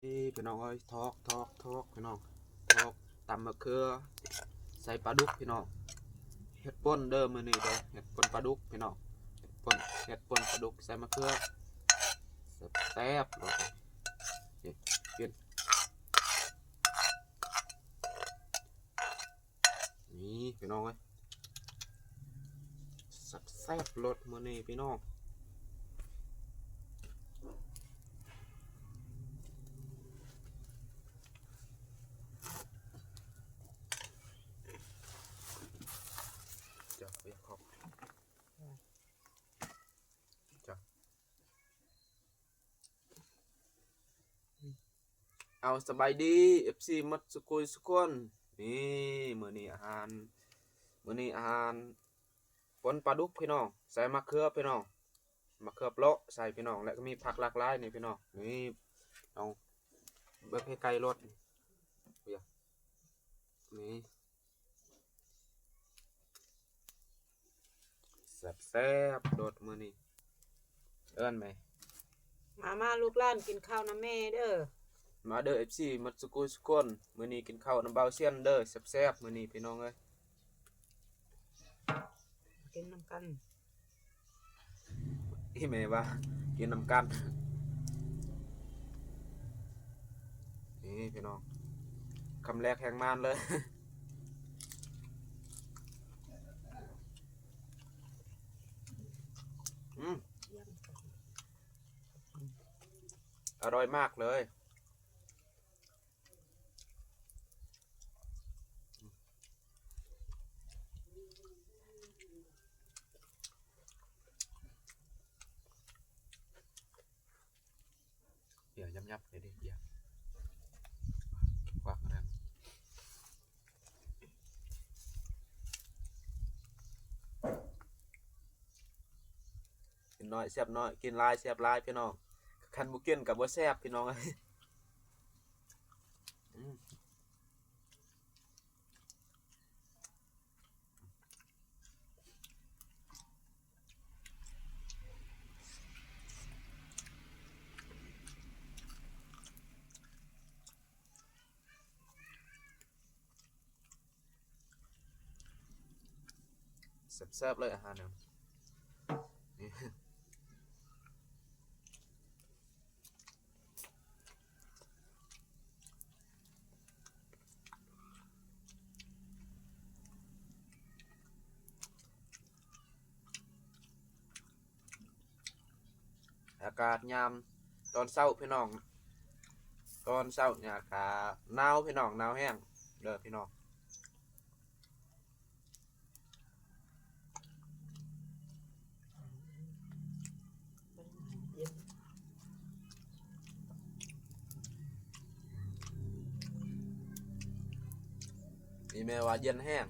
ນີ້ພີ່ນ້ອງເອີຍ ຖອກ ຖອກ ຖອກພີ່ນ້ອງ ຖອກຕຳມະເຂືອໃສ່ປາດຸກພີ່ນ້ອງ ເຮັດປົ່ນເດີມື້ນີ້ເດີ ເຮັດປົ່ນປາດຸກພີ່ນ້ອງ ເຮັດປົ່ນ ເຮັດປົ່ນປາດຸກໃສ່ມະເຂືອ ແຊບໆ ໂລດ ນີ້ ກິນ. ນີ້ພີ່ນ້ອງເອີຍ ແຊບໆ ໂລດມື້ນີ້ພີ່ນ້ອງ ຈະເປັນຂອບ ຈະ ເອົາ ສະບາຍດີ ເອັຟຊີ ໝົດສຸກຄົນ ນີ້ ມື້ນີ້ອາຫານ ມື້ນີ້ອາຫານ ປົ່ນປາດຸກພີ່ນ້ອງ ໃສ່ມະເຂືອພີ່ນ້ອງ ມະເຂືອເປາະໃສ່ພີ່ນ້ອງ ແລະກໍມີຜັກຫຼາກຫຼາຍນີ້ພີ່ນ້ອງ ນີ້ ນ້ອງເບິ່ງໃກ້ໆ ໂລດ ນີ້ ນີ້. ແຊບໆ ໂລດມື້ນີ້ ເອີ້ນແມ່ ມາ ມາ ລູກຫຼານກິນເຂົ້ານຳແມ່ເດີ ມາເດີ ເອັຟຊີ ໝົດສຸກຄົນ ມື້ນີ້ກິນເຂົ້ານຳບ່າວຊຽນເດີ ແຊບໆ ມື້ນີ້ພີ່ນ້ອງເອີຍ ກິນນຳກັນ. ອີ່ແມ່ວ່າກິນນຳກັນ ນີ້ພີ່ນ້ອງ ຄຳແລກແຮງມານເລີຍ ອືມ ອະຮ່ອຍມາກເລີຍ. ເອີ ຫຍັບໆ ໄປເດີເອີ ຄວັກນັ້ນ ກິນໜ້ອຍແຊບໜ້ອຍ ກິນຫຼາຍແຊບຫຼາຍພີ່ນ້ອງ ຄັນບໍ່ກິນກໍບໍ່ແຊບພີ່ນ້ອງເອີຍ ອືມ. ແຊບໆ ເລີຍອາຫານນີ້ ນີ້. ອາກາດຍາມຕອນເຊົ້າພີ່ນ້ອງ ຕອນເຊົ້ານີ້ອາກາດໜາວພີ່ນ້ອງ ໜາວແຮງເດີພີ່ນ້ອງ. ອີ່ແມ່ວ່າເຢັນແຮງ.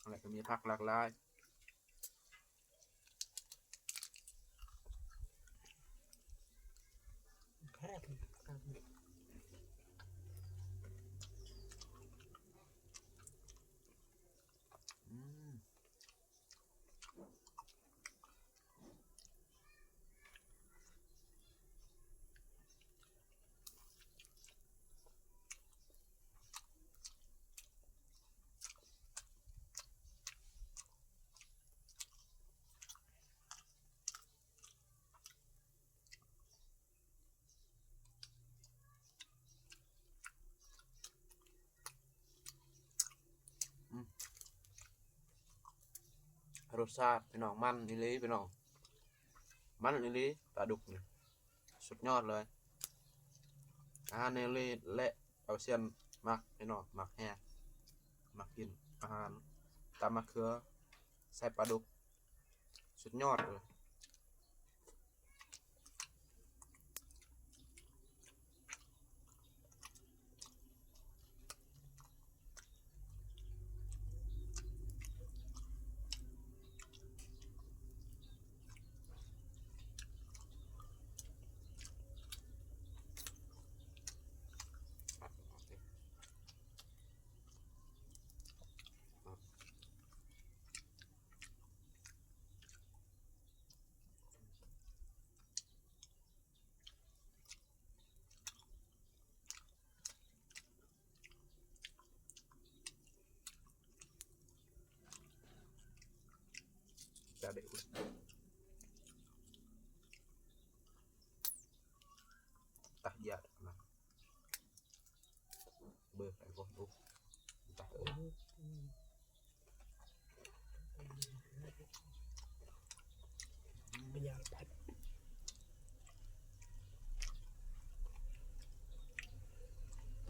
ແລ້ວກໍມີຜັກຫຼາກຫຼາຍ. ອືມ ລົດຊາດພີ່ນ້ອງ ມັນອີ່ຫຼີພີ່ນ້ອງ ມັນອີ່ຫຼີ ປາດຸກນີ້ສຸດຍອດເລີຍ ອາຫານອີ່ຫຼີ ແລະ ເອົາສ່ຽນມັກພີ່ນ້ອງ ມັກແຮງ ມັກກິນອາຫານຕຳມະເຂືອໃສ່ປາດຸກ ສຸດຍອດເລີຍ. ຕາຍາດມາ ເບີໄປບໍ່ ຕາຍເອີຍ.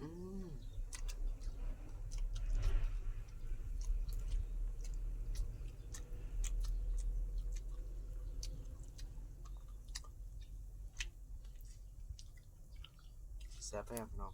ອືມ ແຊບແຮງເນາະ.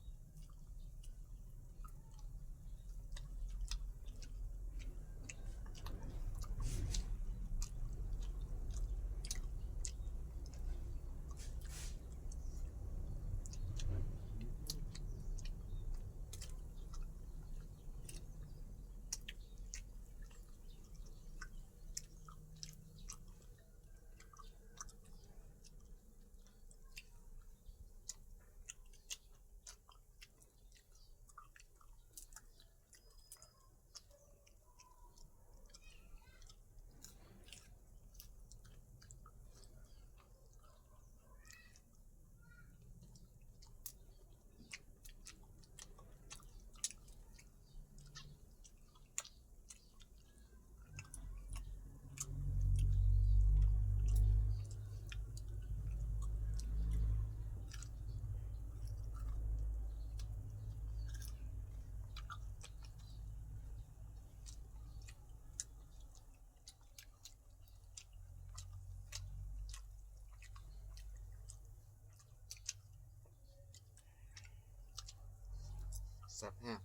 ແຊບແຮງ.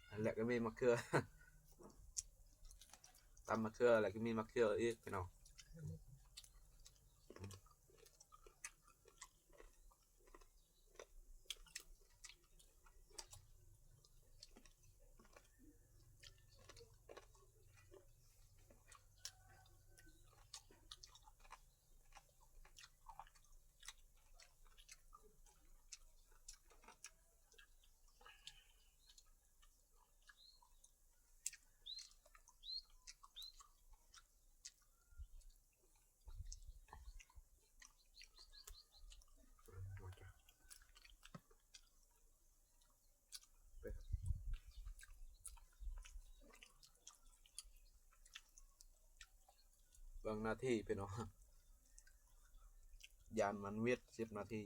ອັນແລກກໍມີໝາກເຂືອ ຕຳໝາກເຂືອ ແລ້ວກໍມີໝາກເຂືອອີກ ພີ່ນ້ອງ. ເບິ່ງໜ້າທີ່ ພີ່ນ້ອງ ຢ້ານມັນຫວຽດ ສິບນາທີ.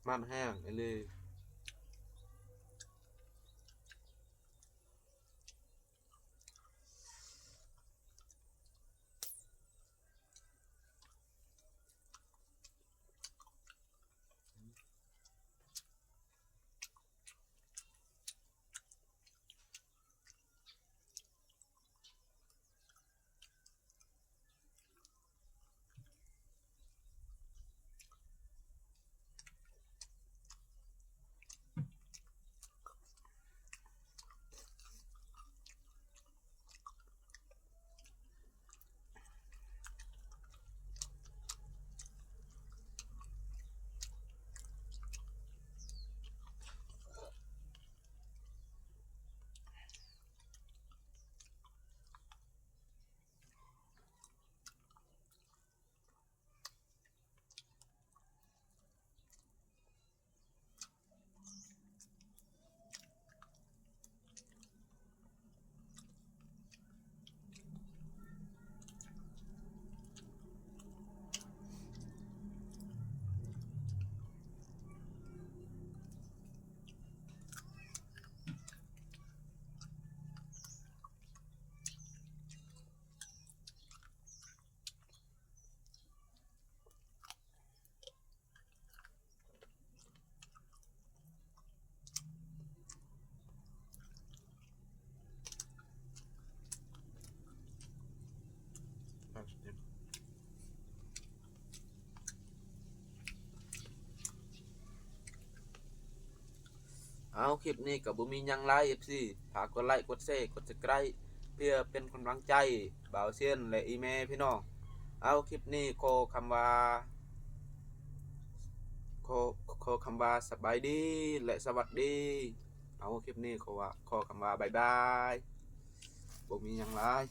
ມັນແຮງອີ່ຫຼີ. ເອົາ ຄລິບນີ້ກໍບໍ່ມີຫຍັງຫຼາຍ ເອັຟຊີ ຝາກກົດໄລ ກົດແຊ ກົດ Subscribe ເພື່ອເປັນກຳລັງໃຈບ່າວຊຽນ ແລະ ອີ່ແມ່ພີ່ນ້ອງ. ເອົາ ຄລິບນີ້ຂໍຄຳວ່າ ຂໍ ຂໍຄຳວ່າສະບາຍດີ ແລະ ສະຫວັດດີ. ເອົາ ຄລິບນີ້ຂໍວ່າ ຂໍຄຳວ່າບາຍບາຍ ບໍ່ມີຫຍັງຫຼາຍ.